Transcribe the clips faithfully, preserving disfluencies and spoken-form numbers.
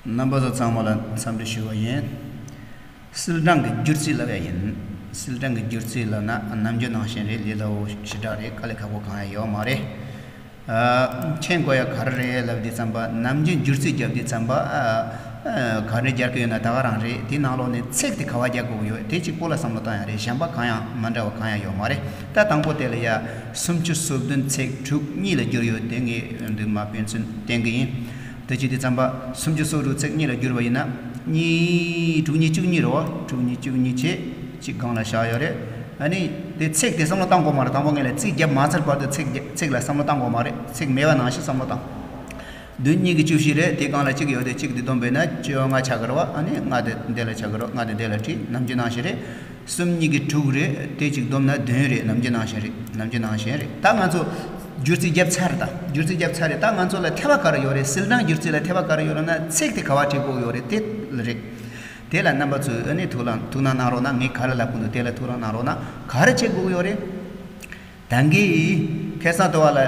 རྣམ་པ་ཚོ་ཚང་མ་ལ་འཚམས་འདྲི་ཞུ་བ་ཡིན། སིལ་གྲངས་ཀྱི་སྒྱུར་རྩིས་ལབ་ཡ་ཡིན། སིལ་གྲངས་ཀྱི་སྒྱུར་རྩིས་ལབ་ན་ནམ་རྒྱུན་ནང་བཞིན་རེད། ལས་སླ་བོ་ཞེ་དྲག་རེད། དཀའ་ལས་ཁག་པོ་གང་ཡང་ཡོད་མ་རེད། ཨ། མཁྱེན་དགོས་ཡ་ག་རེ་རེད་ལབ་དུས་ཙམ་པ། ནམ་རྒྱུན་སྒྱུར་རྩིས་རྒྱབ་དུས་ཙམ་པ། ཨ། ཨ། ག་རེ་སྦྱར་གི་ཡོད་ན་ད་ག་རང་རེད། དེའི་ནང་ལོགས་ནས་ཚེག་དེ་ག་བ་རྒྱག་དགོས་ཀྱི་ཡོད། དེ་གཅིག་པོ་ལ་བསམ་བློ་བཏང་ཡ་རེད། གཞན་པ་གང་ཡང་མ་འདྲ་བ་གང་ཡང་ཡོད་མ་རེད། ད་དང་པོ་དེ་ལ་ཡ་སུམ་ཅུ་སོ་བདུན་ཚེག་དྲུག་གཉིས་ལ་བསྒྱུར་ཡོད། དེ་ངས་འདི་མ་དཔེ་མཚོན་བསྟན་གི་ཡིན། དེ་བྱེད་དུས་ཙམ་པ་སུམ་ཅུ་སོ་དྲུག་ཚེག་གཉིས་ལ་བསྒྱུར་བ་ཡིན་ན། གཉིས། དྲུག་གཉིས་བཅུ་གཉིས་རེད་བ། དྲུག་གཉིས་བཅུ་གཉིས་བྱས། གཅིག་སྒང་ལ་བཞག་ཡོད་རེད། ཨ་ནི་དེ་ཚེག་དེ་བསམ་བློ་བཏང་དགོས་མ་རེད། དང་པོ་ངས་ལ་རྩིས་རྒྱབ་མ་ཚར་བར་དུ་ཚེག་རྒྱབ་ཚེག་ལ་བསམ་བློ་བཏང་དགོས་མ་རེད། ཚེག་མེད་པ་ནང་བཞིན་བསམ་བློ་བཏང་། བདུན་གཉིས་ཀྱི་བཅུ་བཞི་རེད། དེ་སྒང་ལ་གཅིག་ཡོད་དེ་གཅིག་འདི་བསྡོམས་པས་ན་བཅོ་ལྔ་ཆགས་ཀྱི་རེད་བ། ཨ་ནི་ལྔ་དེ་འདི་ལ་ཆགས་ཀྱི་རེད། ལྔ་དེ་འདི་ལ་བྲིས། ནམ་རྒྱུན་ནང་བཞིན་རེད། གསུམ་གཉིས་ཀྱི་དྲུག་རེད། དེ་གཅིག་བསྡོམས་ན་བདུན་རེད། ནམ་རྒྱུན་ནང་བཞིན་རེད། ནམ་རྒྱུན་ནང་བཞིན་རེད། ད་ང་ཚོ་སྒྱུར་རྩིས་བརྒྱབ་ཚར་རེད། ད་སྒྱུར་རྩིས་བརྒྱབ་ཚར་རེད། ད་ང་ཚོ་ལ་ཐེ་བ་ག་རེ་ཡོད་རེད། སིལ་གྲངས་སྒྱུར་རྩིས་ལ་ཐེ་བ་ག་རེ་ཡོད་རེད་ན། ཚེག་དེ་ག་བ་བྲིས་དགོས་ཡོད་རེད། དེ་ལ་རེད། དེ་ལ་རྣམ་པ་ཚོས་ཨ་ནི་ཐུགས་ལ་ཐུགས་སྣང་གནང་རོགས་གནང་། ངས་ག་རེ་ལབ་གི་འདུག་དེ་ལ་ཐུགས་སྣང་གནང་རོགས་གནང་། ག་རེ་བྱེད་དགོས་ཡོད་རེད། ད་གིན་ཁ་སང་དུ་བ་ལ།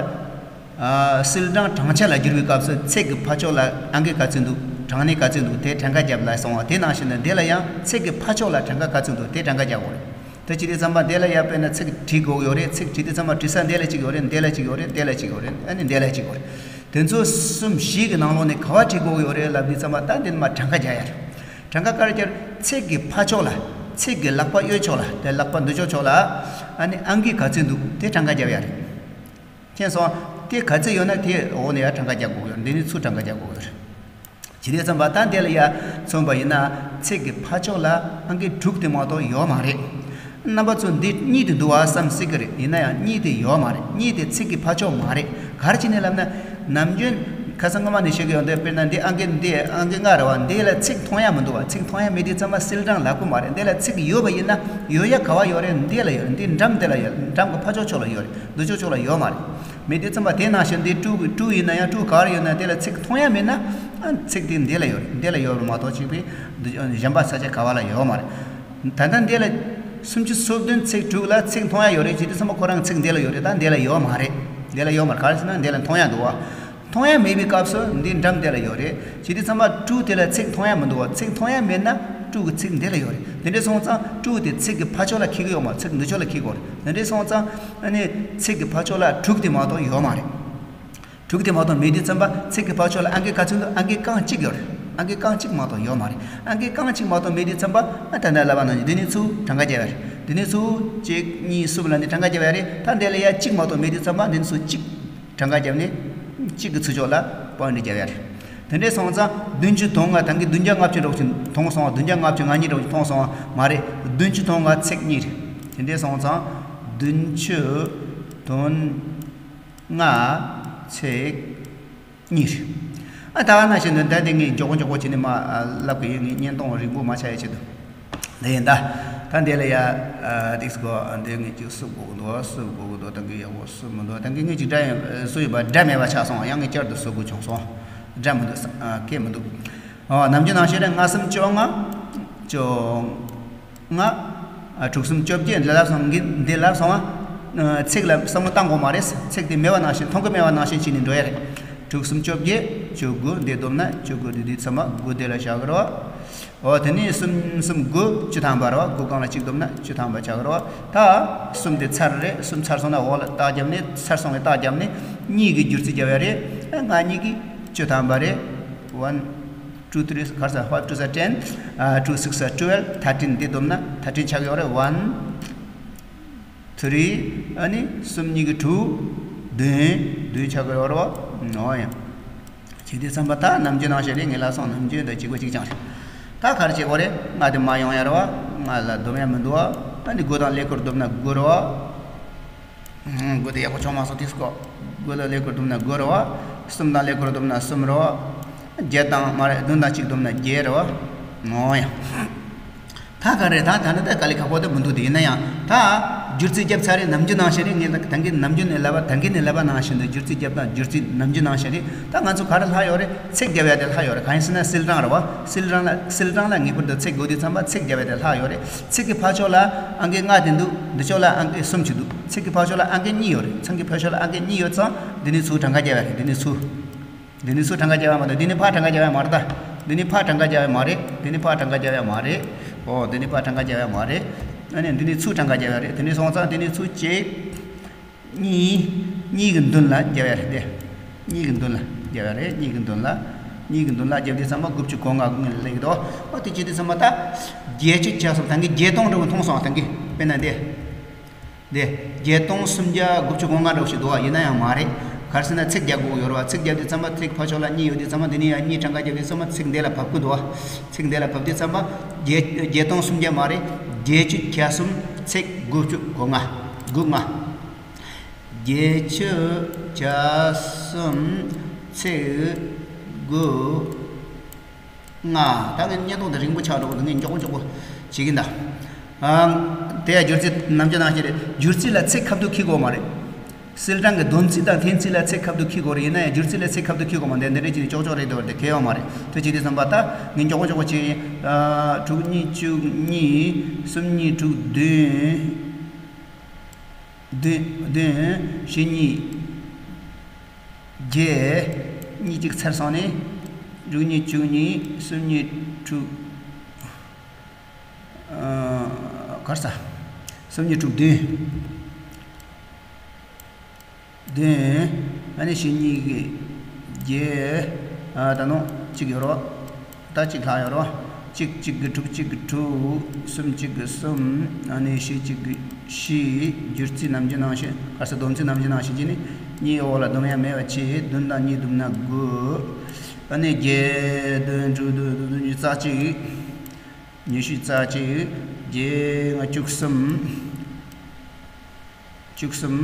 ཨ། སིལ་གྲངས་གྲངས་ཆ་ལ་བསྒྱུར་བའི་སྐབས་སུ་ཚེག་གི་ཕར་ཕྱོགས་ལ་ཨང་ཀི་ག་ཚོད་འདུག་གྲངས་གནས་ག་ཚོད་འདུག་དེ་གྲངས་ཀ་བརྒྱབ་ལ་སོང་བ། དེ་ནང་བཞིན་དུ་འདི་ལ་ཡང་ཚེག་གི་ཕར་ཕྱོགས་ལ་གྲངས་ཀ་ག་ཚོད་འདུག་དེ་གྲངས་ཀ་བརྒྱབ་དགོས་རེད། དེ་བྱེད་དུས་ཙམ་པ་འདི་ལ་ཡ་དཔེར་ན་ཚེག་བྲིས་དགོས་ཡོད་རེད། ཚེག་བྲིས་དུས་ཙམ་པ་བྲིས་ས་འདི་ལ་གཅིག་ཡོད་རེད། འདི་ལ་གཅིག་ཡོད་རེད། འདི་ལ་གཅིག་ཡོད་རེད། ཨ་ནི་འདི་ལ་གཅིག་ཡོད་རེད། དེ་ཚོ་གསུམ་བཞི་གི་ནང་ལོགས་ནས་ག་བ་བྲིས་དགོས་ཡོད་རེད་ལབ་དུས་ཙམ་པ། ད་འདི་ནས་མར་གྲངས་ཀ་རྒྱག་ཡ་རེད། གྲངས་ཀ་ག་རེ་རྒྱག་རེད། ཚེག་གི་ཕར་ཕྱོགས་ལ། ཚེག་གི་ལག་པ་གཡས་ཕྱོགས་ལ། དེ་ལག་པ་འདི་ཕྱོགས་ཕྱོགས་ལ། ཨ་ནི་ཨང་ཀི་ག་ཚོད་འདུག་དེ་གྲངས་ཀ་རྒྱབ་ཡ་རེད། མཁྱེན་སོང་། དེ་ག་ཚོད་ཡོད་ན་དེ་འོག་ནས་ཡར་གྲངས་ཀ་རྒྱག་དགོས་ཡོད། འདི་ནས་ཚུར་གྲངས་ཀ་རྒྱག་དགོས་ཡོད་རེད། བྱེད་དུས་ཙམ་པ་ད་འདི་ལ་ཡ་མཚོན་པ་ཡིན་ན། ཚེག་གི་ཕར་ཕྱོགས་ལ་ཨང་ཀི་དྲུག་དེ་མ་གཏོགས་ཡོད་མ་རེད། རྣམ་པ་ཚོ་འདི་གཉིས་དེ་འདུག་བ་བསམ་སྲིད་ཀྱི་རེད། ཡིན་ན་ཡང་གཉིས་དེ་ཡོད་མ་རེད། གཉིས་དེ་ཚེག་གི་ཕར་ཕྱོགས་མ་རེད། ག་རེ་བྱས་ནས་ལབ་ན། ནམ་རྒྱུན་ཁ་སང་སྔོན་མ་ནས་བཤད་ཀྱི་ཡོད་འདི། དཔེར་ན་འདི་ཨང་ཀི་འདི་ཨང་ཀི་ལྔ་རེད་བ། འདི་ལ་ཚེག་མཐོང་ཡ་མི་འདུག་བ། ཚེག་མཐོང་ཡ་མེད་དུས་ཙམ་པ་སིལ་གྲངས་ལབ་ཀྱི་མ་རེད། འདི་ལ་ཚེག་ཡོད་པ་ཡིན་ན། ཡོད་ཡ་ག་བ་ཡོད་རེད། འདི་ལ་ཡོད་རེད། འདི་འགྲམ་འདི་ལ་ཡོད་རེད། འགྲམ་གྱི་ཕར་ཕྱོགས་ཕྱོགས་ལ་ཡོད་རེད། འདི་ཕྱོགས་ཕྱོགས་ལ་ཡོད་མ་རེད། མེད་དུས་ཙམ་པ་དེ་ནང་བཞིན་འདི་དྲུག་གི་དྲུག་ཡིན་ན་ཡང་དྲུག་ག་རེ་ཡོད་ན་དེ་ལ་ཚེག་མཐོང་ཡ་མེད་ན། ཨ། ཚེག་དེ་འདི་ལ་ཡོད་རེད། འདི་ལ་ཡོད་རེད་མ་གཏོགས་གཅིག་པའི་འདི་གཞན་པ་ས་ཆ་ག་བ་ལ་ཡོད་མ་རེད། ད་ལྟ་འདི་ལ་སུམ་ཅུ་སོ་བདུན་ཚེག་དྲུག་ལ་ཚེག་མཐོང་ཡ་ཡོད་རེད། བྱེད་དུས་ཙམ་པ་ཁོ་རང་ཚེག་འདི་ལ་ཡོད་རེད། ད་འདི་ལ་ཡོད་མ་རེད། འདི་ལ་ཡོད་མ་རེད། ག་རེ་ཟེར་ན་འདི་ལ་མཐོང་ཡ་འདུག་བ། མཐོང་ཡ་མེད་པའི་སྐབས་སུ་འདི་འགྲམ་དེ་ལ་ཡོད་རེད། བྱེད་དུས་ཙམ་པ་དྲུག་དེ་ལ་ཚེག་མཐོང་ཡ་མི་འདུག་བ། ཚེག་མཐོང་ཡ་མེད་ན་དྲུག་གི་ཚེག་འདི་ལ་ཡོད་རེད། དེ་འདྲ་སོང་ཙང་དྲུག་དེ་ཚེག་གི་ཕར་ཕྱོགས་ལ་འཁེལ་གི་ཡོད་མ་རེད། ཚེག་འདི་ཕྱོགས་ལ་འཁེལ་གི་ཡོད་རེད། དེ་འདྲ་སོང་ཙང་ཨ་ནི་ཚེག་གི་ཕར་ཕྱོགས་ལ་དྲུག་དེ་མ་གཏོགས་ཡོད་མ་རེད། དྲུག་དེ་མ་གཏོགས་མེད་དུས་ཙམ་པ་ཚེག་གི་ཕར་ཕྱོགས་ལ་ཨང་ཀི་ག་ཚོད་འདུག་ཨང་ཀི་རྐང་གཅིག་ཡོད་རེད། ཨང་ཀི་རྐང་གཅིག་མ་གཏོགས་ཡོད་མ་རེད། ཨང་ཀི་རྐང་གཅིག་མ་གཏོགས་མེད་དུས་ཙམ་པ། ཨ། ད་ནས་ལབ་པ་ནང་བཞིན་འདི་ནས་ཚུར་གྲངས་ཀ་རྒྱབ་ཡ་རེད། འདི་ནས་ཚུར་གཅིག་གཉིས་གསུམ་ལ་ནི་གྲངས་ཀ་རྒྱབ་ཡ་རེད། ད་འདི་ལ་ཡ་གཅིག་མ་གཏོགས་མེད་དུས་ཙམ་པ་འདི་ནས་ཚུར་གཅིག་གྲངས་ཀ་བརྒྱབ་ནས་གཅིག་གི་ཚུར་ཕྱོགས་ལ་པོ་ཡིན་ཊི་བརྒྱབ་ཡ་རེད། དེ་འདྲས་སོང་ཙང་བདུན་ཅུ་དོན་ལྔ། ད་གིན་བདུན་བརྒྱ་ལྔ་བཅུ་འདྲ་བོ་ཞིག་མཐོང་སོང་བ། བདུན་བརྒྱ་ལྔ་བཅུ་ང་གཉིས་འདྲ་བོ་ཞིག་མཐོང་སོང་བ་མ་རེད། བདུན་ཅུ་དོན་ལྔ་ཚེག་གཉིས་རེད། དེ་འདྲས་སོང་ཙང་བདུན་ཅུ་དོན་ལྔ་ཚེག་གཉིས་རེད། ཨ། ད་ག་ནང་བཞིན་དུ་ད་འདི་ངས་མགྱོགས་པོ་མགྱོགས་པོ་བྱས་ནས་མར་ལབ་གི་ཡིན། ངས་བརྙན་ཐུང་རིང་པོ་མ་ཆགས་ཡ་ཆེད་དུ། འདི་ཡིན་ད། ད་འདི་ལ་ཡ། ཨ། ཏིག་སི་གོ། འདི་ངས་ཅིག་བསུབ་དགོས་ཀྱི་འདུག་བསུབ་དགོས་ཀྱི་འདུག་ད་གིན་ཡག་པོ་བསུབ་མི་འདུག་ད་གིན་ངས་ཅིག་སྒྲ་ཡང་བཟོས་ཡོད་པ་སྒྲ་མེད་པ་ཆགས་སོང་། ཡང་ངས་བསྐྱར་དུ་བཟོ་དགོས་བྱུང་སོང་། སྒྲ་མི་འདུག་ཨ། སྐད་མི་འདུག་ཨ། ནམ་རྒྱུན་ནང་བཞིན་རེད། ལྔ་གསུམ་བཅོ་ལྔ། བཅོ་ལྔ། ཨ། དྲུག་གསུམ་བཅོ་བརྒྱད། འདི་ལབ་སོང་གི། འདི་ལབ་སོང་བ། ཨ། ཚེག་ལ་བསམ་བློ་བཏང་དགོས་མ་རེད། ཚེག་དེ་མེད་པ་ནང་བཞིན། མཐོང་གི་མེད་པ་ནང་བཞིན་བྱས་ནས་འགྲོ་ཡ་རེད། དྲུག་གསུམ་བཅོ་བརྒྱད། བཅུ་དགུ། འདི་བསྡོམས་ན་བཅུ་དགུ། འདི་དུས་ཙམ་པ་དགུ་འདི་ལ་བཞག་གི་རེད་བ། འོ། དེ་ནས་གསུམ་གསུམ་དགུ། བཅུ་ཐམ་པ་རེད་བ། དགུ་སྒང་ལ་གཅིག་བསྡོམས་ན་བཅུ་ཐམ་པ་ཆགས་ཀྱི་རེད་བ། ད་གསུམ་དེ་ཚར་རེད། གསུམ་ཚར་སོང་ན་འོག་ལ་རྟགས་བརྒྱབ་ནས། ཚར་སོང་བའི་རྟགས་བརྒྱབ་ནས་གཉིས་ཀྱི་སྒྱུར་རྩིས་རྒྱབ་ཡ་རེད། ལྔ་གཉིས་ཀྱི་བཅུ་ཐམ་པ་རེད། One, two, three, ག་རེ་ཟེར། Five twos are ten, ཨ། two sixes are twelve, thirteen འདི་བསྡོམས་ན་ཐར་ཊིན་ཆགས་ཀྱི་ཡོད་རེད། One, three, ཨ་ནི་གསུམ་གཉིས་ཀྱི་དྲུག་བདུན། བདུན་ཆགས་ཀྱི་ཡོད་རེད་བ། འོ་ཡ། བྱེད་དུས་ཙམ་པ་ད་ནམ་རྒྱུན་ནང་བཞིན་རེད། ངས་ལབ་སོང་། ནམ་རྒྱུན་དང་གཅིག་པ་གཅིག་རྐྱང་རེད། ད་ག་རེ་བྱེད་དགོས་རེད། ལྔ་དེ་མར་ཡོང་ཡ་རེད་བ། ལྔ་ལ་བསྡོམ་ཡ་མི་འདུག་བ། ཨ་ནི་དགུ་དང་ཀླད་ཀོར་བསྡོམས་ན་དགུ་རེད་བ། ཨ། དགུ་དེ་ཡག་པོ་བྱུང་མ་སོང་། ཏིག་སི་གོ། དགུ་ལ་ཀླད་ཀོར་བསྡོམས་ན་དགུ་རེད་བ། གསུམ་དང་ཀླད་ཀོར་བསྡོམས་ན་གསུམ་རེད་བ། བརྒྱད་དང་མ་རེད། བདུན་དང་གཅིག་བསྡོམས་ན་བརྒྱད་རེད་བ། འོ་ཡ། ད་ག་རེ། ད་ད་ནི་ད་དཀའ་ལས་ཁག་པོ་དེ་མི་འདུག་དེ་ཡིན་ན་ཡང་ད་སྒྱུར་རྩིས་བརྒྱབ་ཚར་རེད། ནམ་རྒྱུན་ནང་བཞིན་རེད། ངས་ད་གིན་ནམ་རྒྱུན་ནས་ལབ་པ། ད་གིན་ནས་ལབ་པ་ནང་བཞིན་དུ་སྒྱུར་རྩིས་བརྒྱབ་དང་། སྒྱུར་རྩིས་ནམ་རྒྱུན་ནང་བཞིན་རེད། ད་ང་ཚོ་ག་རེ་ལྷག་ཡོད་རེད། ཚེག་རྒྱབ་ཡ་དེ་ལྷག་ཡོད་རེད། གང་ཡིན་ཟེར་ན་སིལ་གྲངས་རེད་བ། སིལ་གྲངས་ལ། སིལ་གྲངས་ལ་ངེས་པར་དུ་ཚེག་དགོས་དུས་ཙམ་པ་ཚེག་རྒྱབ་ཡ་དེ་ལྷག་ཡོད་རེད། ཚེག་གི་ཕར་ཕྱོགས་ལ་ཨང་ཀི་ལྔ་དེ་འདུག་འདི་ཕྱོགས་ལ་ཨང་ཀི་གསུམ་ཅིག་འདུག་ཚེག་གི་ཕར་ཕྱོགས་ལ་ཨང་ཀི་གཉིས་ཡོད་རེད། ཚེག་གི་ཕར་ཕྱོགས་ལ་ཨང་ཀི་གཉིས་ཡོད་ཙང་འདི་ནས་ཚུར་གྲངས་ཀ་རྒྱབ་ཡ་རེད། འདི་ནས་ཚུར། འདི་ནས་ཚུར་གྲངས་ཀ་རྒྱབ་ཡ་མ་གཏོགས་འདི་ནས་ཕར་གྲངས་ཀ་རྒྱབ་ཡ་མ་རེད་ད། འདི་ནི་ཕར་གྲངས་ཀ་རྒྱག་ཡ་མ་རེད། འདི་ནི་ཕར་གྲངས་ཀ་རྒྱག་ཡ་མ་རེད། ཨོ་འདི་ནི་ཕར་གྲངས་ཀ་རྒྱག་ཡ་མ་རེད། ཨ་ནི་འདི་ནི་ཚུར་གྲངས་ཀ་རྒྱག་ཡ་རེད། དེ་ནི་སོང་ཙང་འདི་ནི་ཚུར་གཅིག་གཉིས། གཉིས་ཀྱི་མདུན་ལ་རྒྱབ་ཡ་རེད་དེ། གཉིས་ཀྱི་མདུན་ལ་རྒྱབ་ཡ་རེད། གཉིས་ཀྱི་མདུན་ལ། གཉིས་ཀྱི་མདུན་ལ་རྒྱབ་དུས་ཙམ་པ་དགུ་བཅུ་གོ་ལྔ་དགུ་ལྔ་ལ་སླེབས་ཀྱི་འདུག་ཨ་དེ་བྱེད་དུས་ཙམ་པ་ད། བརྒྱད་ཅུ་གྱ་གསུམ་ད་གིན་བརྒྱད་སྟོང་འགྲོ་གི་མཐོང་སོང་ད་གིན་དཔེར་ན་དེ། དེ། བརྒྱད་སྟོང་སུམ་བརྒྱ་དགུ་བཅུ་གོ་ལྔ་འདྲ་བོ་ཞིག་འདུག་ཨ་ཡིན་ན་ཡང་མ་རེད། ག་རེ་ཟེར་ན་ཚེག་རྒྱག་དགོས་ཀྱི་ཡོད་རེད་བ། ཚེག་རྒྱབ་དུས་ཙམ་པ་ཚེག་ཕར་ཕྱོགས་ལ་གཉིས་ཡོད་དུས་ཙམ་པ་དེ་ནས་ཡང་གཉིས་གྲངས་ཀ་རྒྱབ་དུས་ཙམ་པ་ཚེག་འདི་ལ་བབས་ཀྱི་འདུག་ཨ། ཚེག་འདི་ལ་བབས་དུས་ཙམ་པ། བརྒྱད་བརྒྱད་སྟོང་སུམ་བརྒྱ་མ་རེད། བརྒྱད་ཅུ་གྱ་གསུམ་ཚེག་དགུ་བཅུ་གོ་ལྔ། དགུ་ལྔ། བརྒྱད་ཅུ་གྱ་གསུམ་ཚེག་དགུ་ལྔ། ད་ངས་བརྙན་ཐུང་དེ་རིང་པོ་ཆགས་འགྲོ་གི་འདུག་ངས་མགྱོགས་པོ་མགྱོགས་པོ་བྱེད་ཀྱིན་གདའ། ཨང་། དེ་ཡང་སྒྱུར་རྩིས་ནམ་རྒྱུན་ནང་བཞིན་རེད། སྒྱུར་རྩིས་ལ་ཚེག་ཁ་ཐུག་འཁྱེར་དགོས་མ་རེད། སིལ་གྲངས་ཀྱི་བསྡོམས་རྩིས་དང་འཐེན་རྩིས་ལ་ཚེག་ཁ་ཐུག་འཁྱེར་དགོས་རེད། ཡིན་ན་ཡང་སྒྱུར་རྩིས་ལ་ཚེག་ཁ་ཐུག་འཁྱེར་དགོས་མ་རེད། འདི་འདྲ་བྱས་ནས་ཅོག་ཅོག་རེད་འདུག་དེ་གལ་ཡོད་མ་རེད། དེ་བྱེད་དུས་ཙམ་པ་ད་ངས་མགྱོགས་པོ་མགྱོགས་པོ་བྱེད་ཡིན། ཨ། དྲུག་གཉིས་བཅུ་གཉིས། གསུམ་གཉིས་དྲུག་བདུན། བདུན། བདུན། བཞི་གཉིས་བརྒྱད། གཉིས་གཅིག་ཚར་སོང་ནས། དྲུག་གཉིས་བཅུ་གཉིས། གསུམ་གཉིས་དྲུག་ཨ། ག་རེ་ཟ། གསུམ་གཉིས་དྲུག་བདུན། བདུན། ཨ་ནི་བཞི་གཉིས་ཀྱི་བརྒྱད། ཨ། ད་ནོ་གཅིག་ཡོད་རོ། ད་གཅིག་ལྷག་ཡོད་རོ། གཅིག་གཅིག་གི་དྲུག་གཅིག་གི་དྲུག་གསུམ་གཅིག་གི་གསུམ། ཨ་ནི་བཞི་གཅིག་གི་བཞི། སྒྱུར་རྩིས་ནམ་རྒྱུན་ནང་བཞིན། ག་རེ་ཟ། བསྡོམས་རྩིས་ནམ་རྒྱུན་ནང་བཞིན་བྱས་ནས། གཉིས་འོག་ལ་སྡོམ་ཡ་མེད་པ་བྱས། བདུན་དང་གཉིས་བསྡོམས་ན་དགུ། ཨ་ནི་བརྒྱད། བདུན། དྲུག། བདུན། བདུན། བདུན། རྩ་གཅིག་ཉི་ཤུ་རྩ་གཅིག་བརྒྱད། ལྔ་བཅུ་གསུམ། བཅུ་གསུམ།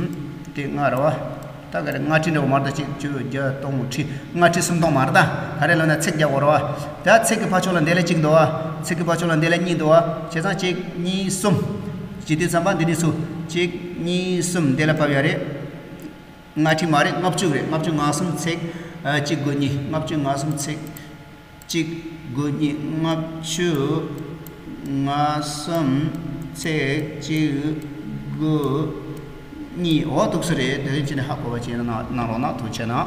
དེ་ལྔ་རེད་བ། ད་ག་རེ། ལྔ་ཁྲི་འདྲ་བོ་མ་རེད་ད། གཅིག་བཅུ་བརྒྱ་སྟོང་ཁྲི། ལྔ་ཁྲི་སུམ་སྟོང་མ་རེད་ད། ག་རེ་ལབ་ན་ཚེག་རྒྱག་དགོས་རེད་བ། ད་ཚེག་གི་ཕར་ཕྱོགས་ལ་འདི་ལ་གཅིག་འདུག་བ། ཚེག་གི་ཕར་ཕྱོགས་ལ་འདི་ལ་གཉིས་འདུག་བ། བྱས་ཙང་གཅིག་གཉིས་གསུམ། བྱེད་དུས་ཙམ་པ་འདི་ནས་སུ། གཅིག་གཉིས་གསུམ་འདི་ལ་བབས་ཡ་རེད། ལྔ་ཁྲི་མ་རེད། ལྔ་བཅུ་རེད། ལྔ་བཅུ་ང་གསུམ་ཚེག་ཨ། གཅིག་དགུ་གཉིས། ལྔ་བཅུ་ང་གསུམ་ཚེག་གཅིག་དགུ་གཉིས། ལྔ་བཅུ་ང་གསུམ་ཚེག་གཅིག་དགུ་གཉིས། འོ་འདུག་སེ་རེད། དེ་རིང་ཕྱི་ནས་ཧ་གོ་བ་བྱས་ན་གནང་རོགས་གནང་། ཐུགས་རྗེ་ཆེ་གནང་།